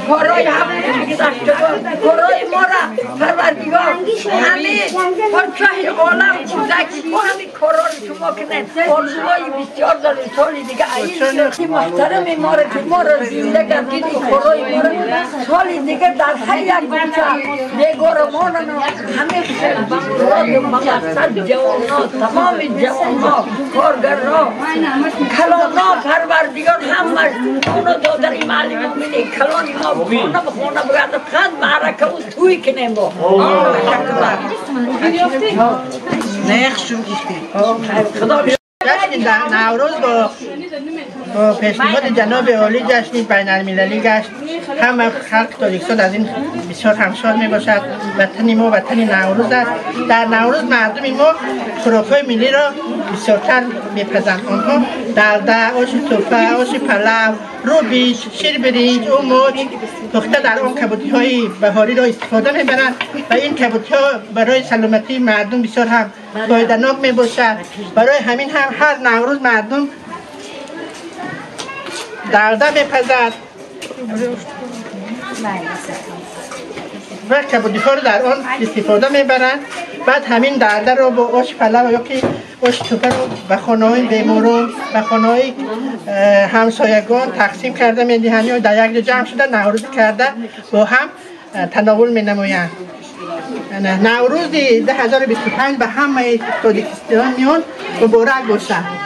کارای همه کارای ما را پروردگار همه پادشاه عالم کودکی با همین کارا رو شما کنن. آرزوهای بسیار داریم سال دیگه این محترم ما را که ما را زنده کردید، این کارای ما را سال دیگه در هر یک گوشه نگارمان همه مقصد جوان‌ها، تمام جوان‌ها، کارگرها، کلان‌ها، پروردگار همش اونو دادن. این معلم مومنی کلان ما خانه به خانه بگرد قد معرکه و توی کنیم با نه شروع گفتی. خدا جشن نوروز با پیشنهاد جناب عالی جشن بین المللی گشت. همه خلق تاجیکستان از این بسیار همشاد می باشد. وطن ما وطن نوروز است. در نوروز مردم ما خوراک‌های ملی را بسیارتر میپزند. آنها درده، آش توفه، آش پلو، روبیش، شیر برنج، اوموچ پخته در آن کبوتی‌های بهاری را استفاده میبرند و این کبوتی‌ها برای سلامتی مردم بسیار هم فایده‌ناک میباشد. برای همین هم هر نوروز مردم درده میپزد و کبودی‌ها رو در آن استفاده میبرند. بعد همین درده رو با آش پلو یا که آش توپه رو به خانه‌های بیماران، به خانه‌های همسایگان تقسیم کرده میدهند یا در یک جا جمع شده نوروز کرده با هم تناول مینمایند. نوروز 2025 به همه تاجیکستانیان مبارک باشد.